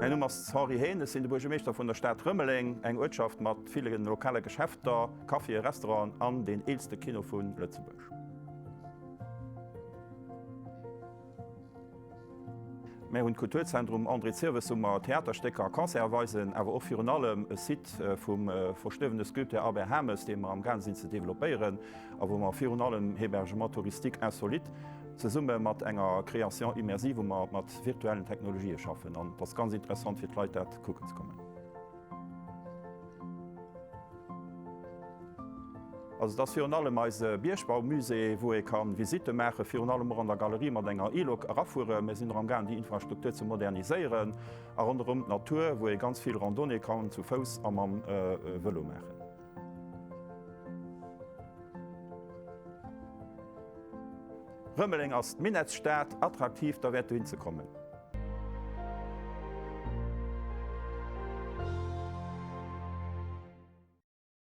Mäin Numm ass Henri Haen, ech sinn de Buergermeeschter vun der Stad Rëmeleng, eng Uertschaft mat ville lokale Geschäfter, Caféen, Restauranten an deen eelste Kino vu Lëtzebuerg. Mär hunn d'Kulturzentrum André Zirves, wou mer Theaterstécker a Concerte weisen, awer och virun allem e Site vum verstuerwene Sculpteur Albert Hames, dee mer am gaang sinn ze developpéieren a wou mer virun allem Hébergement touristique insolite zesumme mat enger Création immersive, wou mer mat virtuellen Technologië schaffen. An et ass ganz interessant fir d'Leit dat kucken ze kommen. Also et ass virun allem eise Biergbaumusée, wou ee ka Visitte maachen, virun allem och an der Galerie mat enger E-Lok erafueren. Mir sinn och am gaang déi Infrastruktur ze moderniséieren a ronderëm d'Natur, wou ee ganz vill Randonnéeë kann zu Fouss a mam Vëlo maachen. Rëmeleng ass d'Minettsstad, attraktiv derwäert dohin ze kommen.